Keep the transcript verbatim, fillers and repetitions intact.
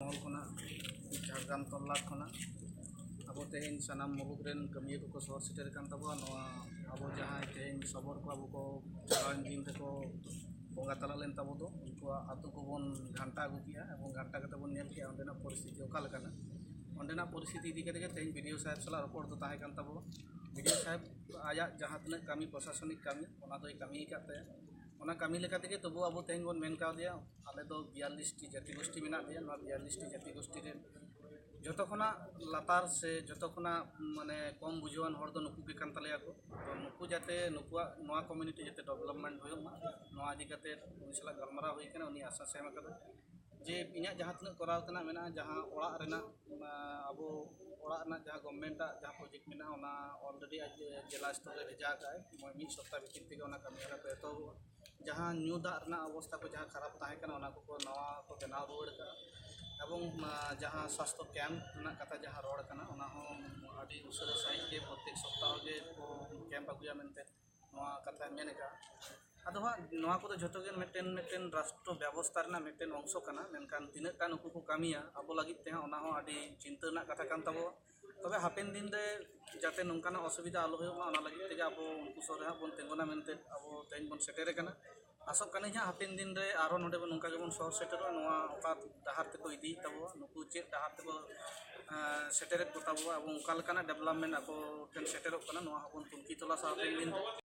ᱢᱚᱦᱚᱞ ᱠᱷᱚᱱᱟᱜ, ᱡᱷᱟᱲᱜᱨᱟᱢ ᱛᱚᱞᱞᱟᱴ ᱠᱷᱚᱱᱟᱜ ᱟᱵᱚ ᱛᱮᱦᱮᱧ ᱥᱟᱱᱟᱢ ᱢᱩᱞᱩᱠ ᱨᱮᱱ ᱠᱟᱹᱢᱤᱭᱟᱹ ᱠᱚᱠᱚ ᱥᱚᱦᱚᱨ ᱥᱮᱴᱮᱨ ᱟᱠᱟᱱ ᱛᱟᱵᱚᱱᱟ᱾ ᱱᱚᱣᱟ ᱟᱵᱚ ᱡᱟᱦᱟᱸᱭ ᱛᱮᱦᱮᱧ ᱥᱚᱵᱚᱨ ᱠᱚ ᱟᱵᱚ ᱠᱚ ᱪᱟᱞᱟᱣᱮᱱ ᱫᱤᱱ ᱨᱮᱠᱚ ᱵᱚᱸᱜᱟ ᱛᱟᱞᱟ ᱞᱮᱱ ᱛᱟᱵᱚ ᱫᱚ, ᱩᱱᱠᱩᱣᱟᱜ ᱟᱹᱛᱩ ᱠᱚᱵᱚᱱ ᱜᱷᱟᱱᱴᱟ ᱟᱹᱜᱩ ᱠᱮᱜᱼᱟ ᱮᱵᱚᱝ ᱜᱷᱟᱱᱴᱟ ᱠᱟᱛᱮ ᱵᱚᱱ ᱧᱮᱞ ᱠᱮᱜᱼᱟ ᱚᱸᱰᱮᱱᱟᱜ ᱯᱚᱨᱤᱥᱛᱷᱤᱛᱤ ᱚᱠᱟ ᱞᱮᱠᱟᱱᱟ᱾ ᱚᱸᱰᱮᱱᱟᱜ ᱯᱚᱨᱤᱥᱛᱷᱤᱛᱤ ᱤᱫᱤ ᱠᱟᱛᱮ ᱜᱮ ᱛᱮᱦᱮᱧ ᱵᱤ ᱰᱤ ᱳ ᱥᱟᱦᱮᱵᱽ ᱥᱟᱞᱟᱜ ᱨᱚᱯᱚᱲ ᱫᱚ ᱛᱟᱦᱮᱸ ᱠᱟᱱ ᱛᱟᱵᱚ᱾ ᱵᱤ ᱰᱤ ᱳ ᱥᱟᱦᱮᱵᱽ ᱟᱭᱟᱜ ᱡᱟᱦᱟᱸ ᱛᱤᱱᱟᱹᱜ ᱠᱟᱹᱢᱤ, ᱯᱨᱚᱥᱟᱥᱚᱱᱤᱠ ᱠᱟᱹᱢᱤ, ᱚᱱᱟ ᱫᱚᱭ ᱠᱟᱹᱢᱤ ᱟᱠᱟᱫ ᱛᱟᱭᱟ᱾ ᱚᱱᱟ ᱠᱟᱹᱢᱤ ᱞᱮᱠᱟ ᱛᱮᱜᱮ ᱛᱚᱵᱩ ᱟᱵᱚ ᱛᱮᱦᱮᱧ ᱵᱚᱱ ᱢᱮᱱ ᱠᱟᱣᱫᱮᱭᱟ, ᱟᱞᱮ ᱫᱚ ᱵᱤᱭᱟᱞᱞᱤᱥ ᱴᱤ ᱡᱟᱹᱛᱤ ᱜᱳᱥᱴᱤ ᱢᱮᱱᱟᱜ ᱞᱮᱭᱟ, ᱱᱚᱣᱟ ᱵᱤᱭᱟᱞᱞᱤᱥ ᱴᱤ ᱡᱟᱹᱛᱤ ᱜᱳᱥᱴᱤ ᱨᱮ ᱡᱚᱛᱚ ᱠᱷᱚᱱᱟᱜ ᱞᱟᱛᱟᱨ ᱥᱮ ᱡᱚᱛᱚ ᱠᱷᱚᱱᱟᱜ ᱢᱟᱱᱮ ᱠᱚᱢ ᱵᱩᱡᱷᱟᱹᱣᱟᱱ ᱦᱚᱲ ᱫᱚ ᱱᱩᱠᱩ ᱜᱮ ᱠᱟᱱ ᱛᱟᱞᱮᱭᱟ ᱠᱚ᱾ ᱛᱚ ᱱᱩᱠᱩ ᱡᱟᱛᱮ ᱱᱩᱠᱩᱣᱟᱜ ᱱᱚᱣᱟ ᱠᱚᱢᱤᱭᱩᱱᱤᱴᱤ ᱡᱟᱛᱮ ᱰᱮᱵᱷᱞᱚᱯᱢᱮᱱᱴ ᱦᱩᱭᱩᱜ ᱢᱟ, ᱱᱚᱣᱟ ᱤᱫᱤ ᱠᱟᱛᱮ ᱩᱱᱤ ᱥᱟᱞᱟᱜ ᱜᱟᱞᱢᱟᱨᱟᱣ ᱦᱩᱭ ᱠᱟᱱᱟ, ᱩᱱᱤ ᱟᱥᱟᱥ ᱮᱢ ᱟᱠᱟᱫᱟ᱾ ᱡᱮ ᱤᱧᱟᱹᱜ ᱡᱟᱦᱟᱸ ᱛᱤᱱᱟᱹᱜ ᱠᱚᱨᱟᱣ ᱛᱮᱱᱟᱜ ᱢᱮᱱᱟᱜᱼᱟ, ᱡᱟᱦᱟᱸ ᱚᱲᱟᱜ ᱨᱮᱱᱟᱜ, ᱚᱱᱟ ᱟᱵᱚ ᱚᱲᱟᱜ ᱨᱮᱱᱟᱜ ᱡᱟᱦᱟᱸ ᱜᱚᱵᱷᱢᱮᱱᱴᱟᱜ ᱡᱟᱦᱟᱸ ᱯᱨᱚᱡᱮᱠᱴ ᱢᱮᱱᱟᱜᱼᱟ, ᱚᱱᱟ ᱚᱞᱨᱮᱰᱤ ᱟᱡ ᱡᱮᱞᱟ ᱥᱛᱚᱨ ᱨᱮ ᱵᱷᱮᱡᱟ ᱟᱠᱟᱫᱼᱟᱭ᱾ ᱢᱤᱫ ᱥᱚᱯᱛᱟᱦ ᱵᱷᱤᱛᱤᱨ ᱛᱮᱜᱮ ᱚᱱᱟ ᱠᱟᱹᱢᱤ ᱦᱚᱨᱟ ᱠᱚ ᱮᱛᱚᱦᱚᱵᱚᱜᱼᱟ᱾ ᱡᱟᱦᱟᱸ ᱧᱩ ᱫᱟᱜ ᱨᱮᱱᱟᱜ ᱚᱵᱚᱥᱛᱷᱟ ᱠᱚ ᱡᱟᱦᱟᱸ ᱠᱷᱟᱨᱟᱯ ᱛᱟᱦᱮᱸ ᱠᱟᱱᱟ, ᱚᱱᱟ ᱠᱚᱠᱚ ᱱᱟᱣᱟ ᱠᱚ ᱵᱮᱱᱟᱣ ᱨᱩᱣᱟᱹᱲ ᱠᱟᱜᱼᱟ᱾ ᱮᱵᱚᱝ ᱡᱟᱦᱟᱸ ᱥᱟᱥᱛᱷᱚ ᱠᱮᱢᱯ ᱨᱮᱱᱟᱜ ᱠᱟᱛᱷᱟ ᱡᱟᱦᱟᱸ ᱨᱚᱲ ᱠᱟᱱᱟ, ᱚᱱᱟ ᱦᱚᱸ ᱟᱹᱰᱤ ᱩᱥᱟᱹᱨᱟ ᱥᱟᱺᱦᱤᱡ ᱜᱮ ᱯᱨᱚᱛᱮᱠ ᱥᱚᱯᱛᱟᱦᱚ ᱜᱮ ᱠᱚ ᱠᱮᱢᱯ ᱟᱹᱜᱩᱭᱟ ᱢᱮᱱᱛᱮ ᱱᱚᱣᱟ ᱠᱟᱛᱷᱟᱭ ᱢᱮᱱ ᱟᱠᱟᱫᱼᱟ᱾ ᱟᱫᱚ ᱦᱟᱸᱜ ᱱᱚᱣᱟ ᱠᱚᱫᱚ ᱡᱷᱚᱛᱚ ᱜᱮ ᱢᱤᱫᱴᱮᱱ ᱢᱤᱫᱴᱮᱱ ᱨᱟᱥᱴᱨᱚ ᱵᱮᱵᱚᱥᱛᱷᱟ ᱨᱮᱱᱟᱜ ᱢᱤᱫᱴᱮᱱ ᱚᱝᱥᱚ ᱠᱟᱱᱟ, ᱢᱮᱱᱠᱷᱟᱱ ᱛᱤᱱᱟᱹᱜ ᱴᱟ ᱱᱩᱠᱩ ᱠᱚ ᱠᱟᱹᱢᱤᱭᱟ ᱟᱵᱚ ᱞᱟᱹᱜᱤᱫ ᱛᱮᱦᱚᱸ, ᱚᱱᱟ ᱦᱚᱸ ᱟᱹᱰᱤ ᱪᱤᱱᱛᱟᱹ ᱨᱮᱱᱟᱜ ᱠᱟᱛᱷᱟ ᱠᱟᱱ ᱛᱟᱵᱚᱣᱟ᱾ ᱛᱚᱵᱮ ᱦᱟᱯᱮᱱ ᱫᱤᱱ ᱨᱮ ᱡᱟᱛᱮ ᱱᱚᱝᱠᱟᱱᱟᱜ ᱚᱥᱩᱵᱤᱫᱷᱟ ᱟᱞᱚ ᱦᱩᱭᱩᱜ ᱢᱟ, ᱚᱱᱟ ᱞᱟᱹᱜᱤᱫ ᱛᱮᱜᱮ ᱟᱵᱚ ᱩᱱᱠᱩ ᱥᱩᱨ ᱨᱮ ᱦᱟᱸᱜ ᱵᱚᱱ ᱛᱤᱸᱜᱩᱱᱟ ᱢᱮᱱᱛᱮ ᱟᱵᱚ ᱛᱮᱦᱮᱧ ᱵᱚᱱ ᱥᱮᱴᱮᱨ ᱟᱠᱟᱱᱟ᱾ ᱟᱥᱚᱜ ᱠᱟᱹᱱᱟᱹᱧ ᱦᱟᱸᱜ ᱦᱟᱯᱮᱱ ᱫᱤᱱ ᱨᱮ ᱟᱨᱦᱚᱸ ᱱᱚᱰᱮ ᱵᱚᱱ ᱱᱚᱝᱠᱟ ᱜᱮᱵᱚᱱ ᱥᱚᱦᱚᱨ ᱥᱮᱴᱮᱨᱚᱜᱼᱟ, ᱱᱚᱣᱟ ᱚᱠᱟ ᱰᱟᱦᱟᱨ ᱛᱮᱠᱚ ᱤᱫᱤᱭᱮᱫ ᱛᱟᱵᱚᱣᱟ, ᱱᱩᱠᱩ ᱪᱮᱫ ᱰᱟᱦᱟᱨ ᱛᱮᱠᱚ ᱥᱮᱴᱮᱨᱮᱫ ᱠᱚ ᱛᱟᱵᱚᱣᱟ, ᱮᱵᱚᱝ ᱚᱠᱟ ᱞᱮᱠᱟᱱᱟᱜ ᱰᱮᱵᱷᱞᱚᱯᱢᱮᱱᱴ ᱟᱠᱚ ᱴᱷᱮᱱ ᱥᱮᱴᱮᱨᱚᱜ ᱠᱟᱱᱟ, ᱱᱚᱣᱟ ᱦᱚᱸᱵᱚᱱ ᱛᱩᱱᱠᱷᱤ ᱛᱚᱞᱟᱥᱟ ᱦᱟᱯᱮᱱ ᱫᱤᱱ ᱨᱮ᱾